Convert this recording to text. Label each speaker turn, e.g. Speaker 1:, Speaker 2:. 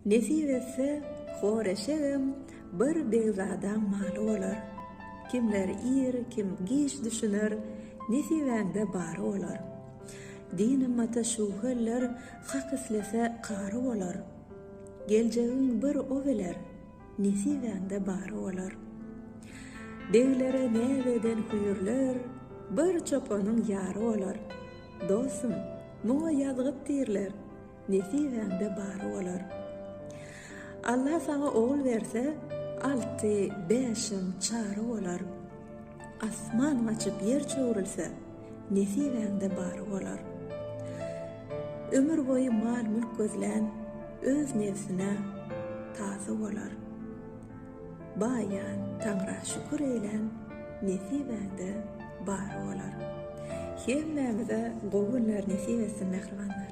Speaker 1: Nesip etse, hor eşegem bir begzadaň maly bolar. Kimler ir, kim giç düşüner, nesibäňde bary bolar. Din ymmata şübheliler Hak islese kary bolar. Geljegiň bir o biler, nesibäňde bary bolar. Beglere näz eden hüýrler bir çopanyň ýary bolar. Dostum, muňa ýazgyt diýrler, nesibäňde bary bolar. Allah saňa ogul berse, alty, bäşem, çary bolar. Asman gaçyp ýer çöwrülse, nesibäňde bary bolar. Ömür boýy mal-mülk gözlän öz nebsine tazy bolar. Baýan Taňra şükür eýlän nesibäňde bary bolar. Hemmämize gowy günler nesip etsin mähribanlar.